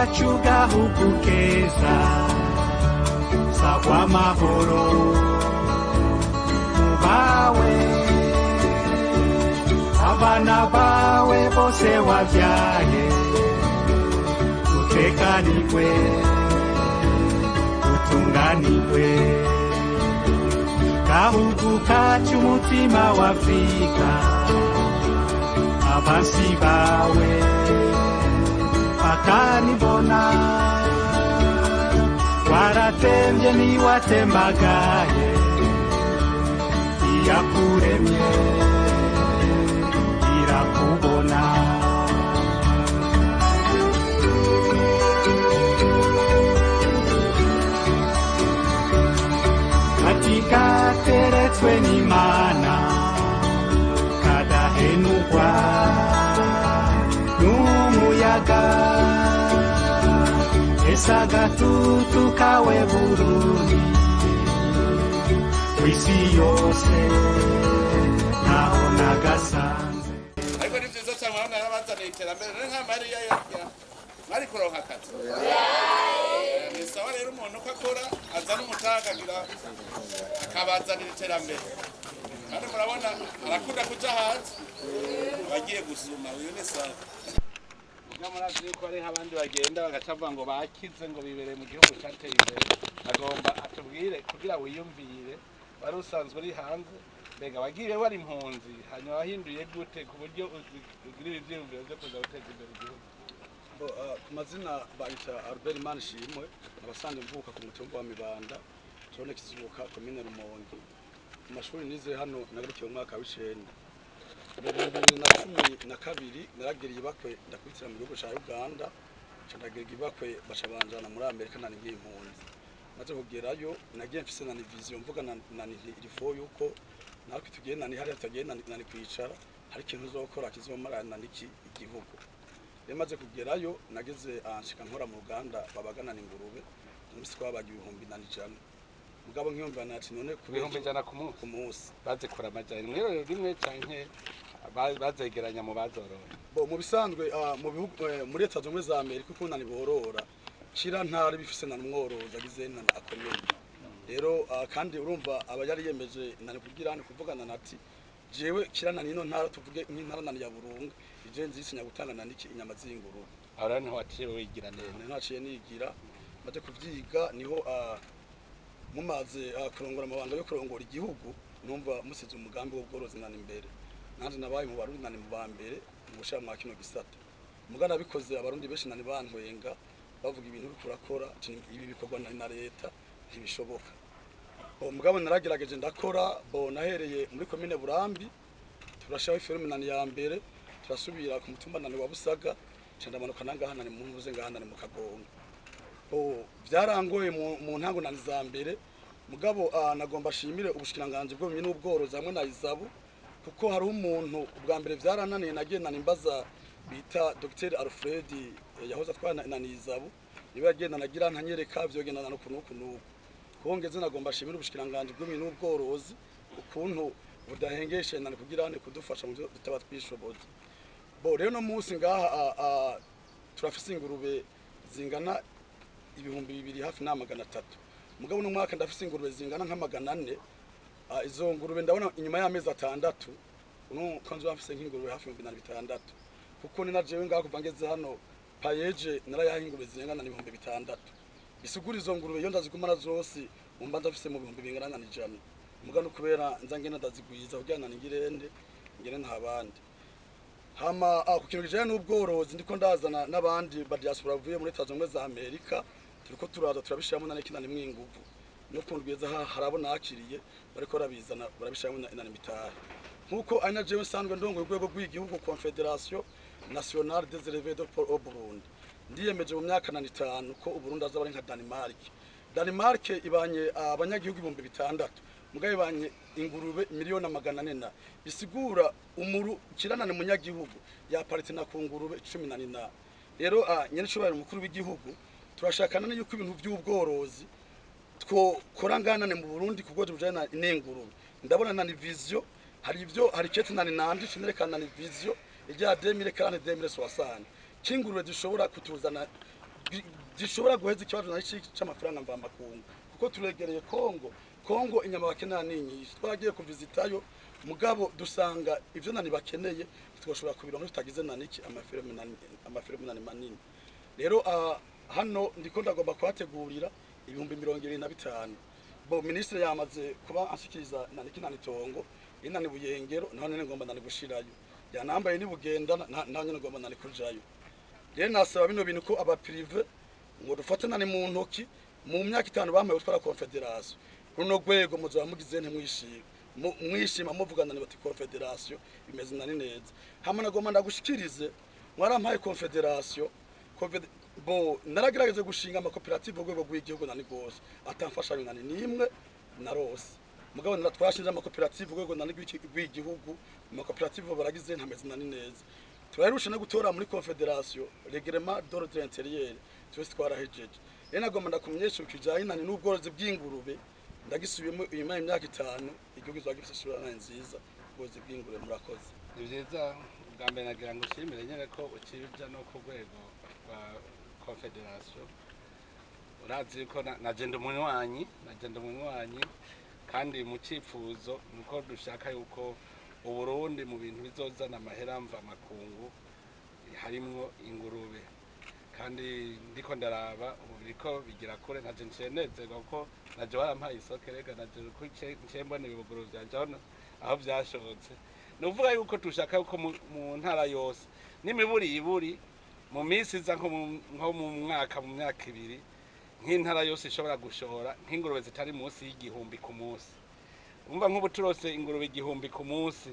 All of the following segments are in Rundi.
Iwacu gahugu keza sagwa amahoro mubawe abana bawe bose wabyaye utekanirwe utunganirwe gahugu kacu umutima wa Afrika abansi bawe bakanibona waratembye niwatembagaye iyakuremye irakubona. Katika teretswe n'Imana kadahenukwa n'umuyaga esa gatutu kawe Burundi kw'isi yose naho nagasanze. Ariko ni vyiza cyane murabona yarabazaniye iterambere none nka Mariya mwari kuronka akazi. Ni sawa rero umuntu uko akora azana umutaga agira akabazanira iterambere kandi murabona arakunda kuja hanze abagiye gusuma uyu ni sawa. Muga murazi yuko hariho abandi bagenda bagaca bavuga ngo bakize ngo bibereye mu gihugu cateye imbere. Agomba atubwire kugira wiyumvire wari usanzwe uri hanze mbega wagiye wari impunzi hanyuma wahinduye gute ku buryo ugira ivyiyumviro vyo kuza guteza imbere igihugu? Ku mazina bayita Albert Manishimwe, abasanzwe mvuka ku mutumba wa Mibanda, zone Kizuka, komine Rumonge. Mu mashuri nize hano nagarukiye mu mwaka w'icenda. Mu 2012 naragiriye ibakwe ndakwitira mu gihugu ca Uganda, nca ndagira ibakwe baca banjana muri Amerika nani nk'impunzi. Maze kugerayo nagiye mfise nani vision mvuga nani il faut yuko natwe tugiye nani hariya tutagiye nani kwicara hari ikintu uzokora kizomara nani iki igihugu. Rero maze kugerayo nageze anshika nkora mu ruganda babagana ingurube umunsi twabaga 100,000 mugabo nkiyumva nati none kubera 100,000 ku munsi ku munsi bazikura amajana mwirorero rimwe canke bazegeranya mu bazoroye? Bo mu bisanzwe mu bihugu muri Leta Zunze za Amerika ukuntu nani borora kira ntari bifise na mworoza agize nani akomeye rero kandi urumva aba yari yemeje nani kugira ni kuvugana nati jewe kira nani ino ntara tuvuge nk'intara nani ya Burunga ije nzisinya gutanga nani iki inyama z'ingurube. Aho rero niho waciye wigira neza? Niho naciye nigira maze kuvyiga niho mumaze kurongora amabanga yo kurongora igihugu numva musize umugambi w'ubworozi nani imbere nanje nabaye mu Barundi nani mu ba mbere mu gushira mwa kino gisata muga nabikoze abarundi benshi nani bantwenga bavuga ibintu uriko urakora ibi bikorwa nani na leta ntibishoboka. Bo mugabo naragerageje ndakora bo nahereye muri komine Burambi turashaho iferme nani ya mbere turasubira ku mutumba nani wa Busaga nca ndamanuka nangaha nani mu ntuze ngaha nani mu Kagongo. Bo byarangoye mu ntango nani za mbere mugabo nagomba ashimire ubushikiranganji bwo n'ubworozi hamwe na Izabu kuko hari umuntu ubwa mbere byarananiye nagiye nani mbaza bita Dr Alfred yahoze atwara nani Izabu niwe yagenda nagira ntanyereka vyogenda no kunuku nuku kongeze nagomba ashimire ubushikiranganji bwo n'ubworozi ukuntu budahengeshe nani kugira ne kudufasha mu byo tutaba twishoboza. Bo rero no munsi ngaha turafise ingurube zingana 2000 hafi na 300 mugabo no mwaka ndafise ingurube zingana nka 400. Izo ngurube ndabona inyuma y'amezi 6 uno kanzo bafise nk'ingurube hafi 2600 kuko ni najewe ngaho kuva ngeze hano payeje narayaha ingurube zingana na 6000 bisigura izo ngurube iyo ndazigumana zose umba ndafise mu bihumbi bingana na 100 mugano kubera nza ngena ndazigwiza kugira ngo ngirende ngire nta bandi. Hama ku kintu kijanye n'ubworozi ndiko ndazana n'abandi ba diaspora bavuye muri Leta Zunze za Amerika turiko turaza turabishiramo nane kinani mwinguvu no kundwiza harabona akiriye bariko barabizana barabishiramo nane mitahe nkuko ari na jewe nsanzwe ndongoye urwego rw'igihugu Confederation Nationale des Éleveurs de Porc au Burundi ndiyemeje mu myaka 5 ko Uburundi azaba ari nka Denmark. Denmark ibanye abanyagihugu 6000 mugabe ibanye ingurube 400,000,000 bisigura umuru kirana ni munyagihugu ya parite na kungurube 14. Rero nyene cubahiro umukuru w'igihugu turashakana yuko ibintu by'ubworozi twokora nganane mu Burundi kubwo tujana n'ingurube. Ndabona na ni vision hari ivyo hari kete nani nandi cinerekana ni vision ijya 2040 2060 kingurube dushobora kutuzana Gishobora guheza ikibazo na c'amafaranga mvamakungu, kuko turegereye Kongo. Kongo inyama bakenera ni nyinshi. Twaragiye kuvizitayo, mugabo dusanga ivyo nani bakeneye twashobora kubironka tutagize naniki amaferme nani, amaferme nani manini. Rero hano ndiko ndagomba kuhategurira 75,000. Bo ministre yamaze kuba anshikiriza naniki nani tongo inani Buyengero, naho nene ngomba nani gushirayo. Yanambaye ni Bugenda, naho nyene ngomba nani kujayo. Rero nasaba bino bintu ko aba privé ngo dufate nani mu ntoki. Mu myaka 5 bamaye gutwara confédération, runo rwego muzoba mugize ntimwishima, mwishima muvugana bati confédération imeze nani neza. Hamwe nagomba ndagushikirize, mwarampaye confédération. Bo naragerageje gushinga amakoperative urwego rw'igihugu nani rwose, atamfashanyo nani nimwe narose. Mugabo twashinze amakoperative urwego nani rw'igihugu, amakoperative baragize ntameze nani neza. Turaherusha no gutora muri confédération règlement d'ordre intérieur, twese twarahejeje. Rero nagomba ndakumenyesha ukijanye nani n'ubworozi bw'ingurube, ndagisubiyemo inyuma y'imyaka 5 igihugu kizoba gifise isura nani nziza, ubworozi bw'ingurube. Murakoze. Ni byiza. Bwa mbere nagira ngo ushimire nyine ko ukija no ku rwego rwa confédération. Urazi ko naje umunywanyi, naje umunywanyi, kandi mu cyifuzo nuko dushaka yuko Uburundi mu bintu bizozana amahera mva makungu harimwo ingurube. Kandi ndiko ndaraba ubu biriko bigira kure, naje nciye nezerwa kuko naje warampaye isoko. Rega naje ko nciye mbona ibibuguru vyanje aho vyashotse. Ni ukuvuga yuko dushaka yuko mu ntara yose n'imiburi iburi mu minsi iza, nko mu mwaka, mu myaka 2, nk'intara yose ishobora gushora nk'ingurube zitari munsi y'1000 ku munsi. Umva, nk'ubu turose ingurube 1000 ku munsi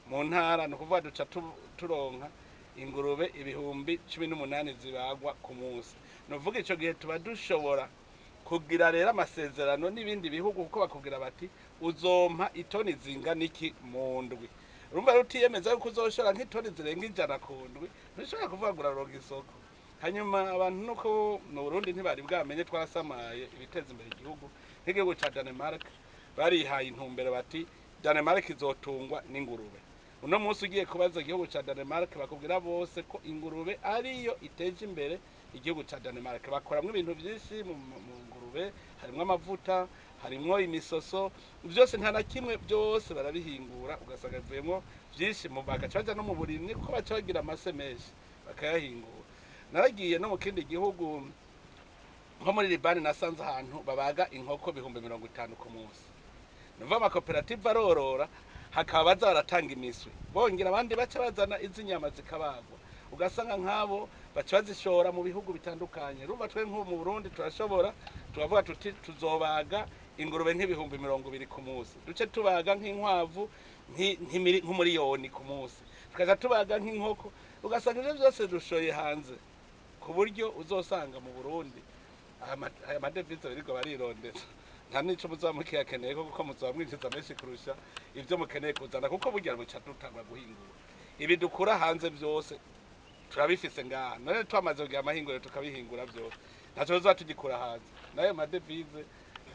mu ntara, ni ukuvuga duca turonka ingurube 18,000 zibagwa ku munsi. Ni ukuvuga ico gihe tuba dushobora kugira rero amasezerano n'ibindi bihugu, kuko bakubwira bati uzompa itoni zingana iki mu ndwi. Urumva rero utiyemeza yuko uzoshora nk'itoni zirenga 100 ku ndwi, ntushobora kuvuga ngo uraronka isoko. Hanyuma abantu nuko mu Burundi ntibari bwamenye, twarasamaye ibiteza imbere igihugu. Nk'igihugu ca Denmark barihaye intumbero bati Denmark izotungwa n'ingurube. Uno munsi ugiye kubaza igihugu ca Denmark, bakubwira bose ko ingurube ariyo iteje imbere igihugu ca Denmark. Bakoramwo ibintu byinshi mu ngurube, harimwo amavuta, harimwo imisoso, byose nta na kimwe, byose barabihingura, ugasanga bivuyemo byinshi. Mu bagaca baja no mu burimyi, kuko baca bagira amase menshi bakayahingura. Naragiye no mu kindi gihugu nko muri Libani, nasanze ahantu babaga inkoko 50,000 ku munsi. Numva amakoperative arorora, hakaba baza baratanga imiswi, bongera abandi baca bazana iz'inyama zikabagwa, ugasanga nk'abo baca bazishora mu bihugu bitandukanye. Urumva twe nk'ubu mu Burundi turashobora turavuga tuti tuzobaga ingurube nk'20,000 ku munsi, duce tubaga nk'inkwavu nk'1,000,000 ku munsi, tukaza tubaga nk'inkoko, ugasanga ivyo byose dushoye hanze, ku buryo uzosanga mu Burundi aya madevize birirwa barirondeza nta n'ico muzaba mukiyakeneye, kuko muzaba mwinjiza menshi kurusha ivyo mukeneye kuzana, kuko burya buca dutangwa guhingura ibi dukura hanze byose turabifise ngaha. None twamaze kugira amahinguriro tukabihingura byose, ntacyo tuzoba tugikura hanze. Nayo madevize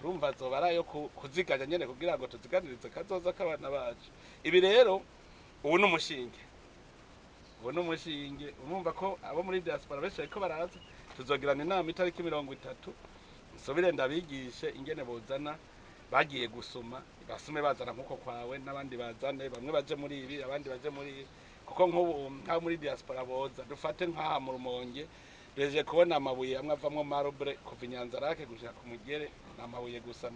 urumva azoba ari ayo kuziganya nyene kugira ngo tuziganirize kazoza k'abana bacu. Ibi rero ubu ni umushinge, ubu ni umushinge. Urumva ko abo muri diaspora benshi bariko baraza. Tuzogirana inama itariki 30, nsubire ndabigishe ingene bozana bagiye gusuma, basume bazana nkuko kwawe n'abandi bazane, bamwe baje muri ibi, abandi baje muri ibi. Kuko nk'ubu nk'abo muri diaspora boza, dufate nk'aha mu Rumonge, duhejeje kubona amabuye amwe avamwo marbre kuva Inyanzarake gushika ku Mugere, ni amabuye gusa.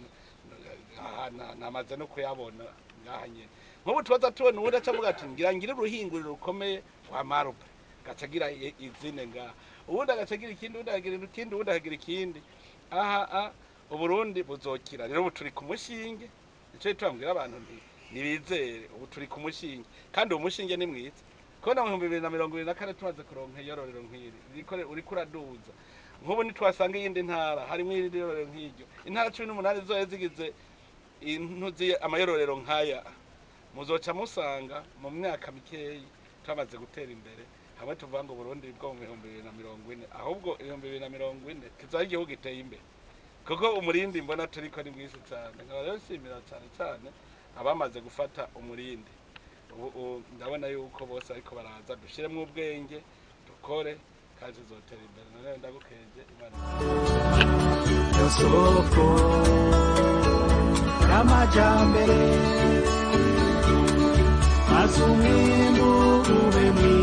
Aha namaze no kuyabona ngaha nyene. Nk'ubu tubaza tubona uwundi aca avuga ati ngira ngire uruhinguriro rukomeye rwa marbre, gaca agira izine ngaha, uwundi agaca agira ikindi, uwundi akagira ikindi, uwundi akagira ikindi. Aha Uburundi buzokira. Rero ubu turi ku mushinge, nico gituma mbwira abantu nti nibizere, ubu turi ku mushinge, kandi uwo mushinge ni mwiza. Kubona mu 2024 tumaze kuronka iyororero nk'iri uriko uraduza, nk'ubu ntitwasanga iyindi ntara harimwo irindi yororero nk'iryo, intara 18 zoye zigize intuzi amayororero nk'aya, muzoca musanga mu myaka mikeyi twamaze gutera imbere. Hamwe tuvuga ngo Burundi bwo mu 2040, ahubwo 2040 kizaba igihugu giteye imbere, kuko umurindi mbona turiko ni mwinshi cyane. Nkaba rero nshimira cyane cyane abamaze gufata umurindi. Ubu ndabona yuko bose ariko baraza, dushiremwo ubwenge, dukore. Kandi tuzotera imbere. None ndagukeje, Imana. Yo soko y'amajambere, maze umwimbu ube.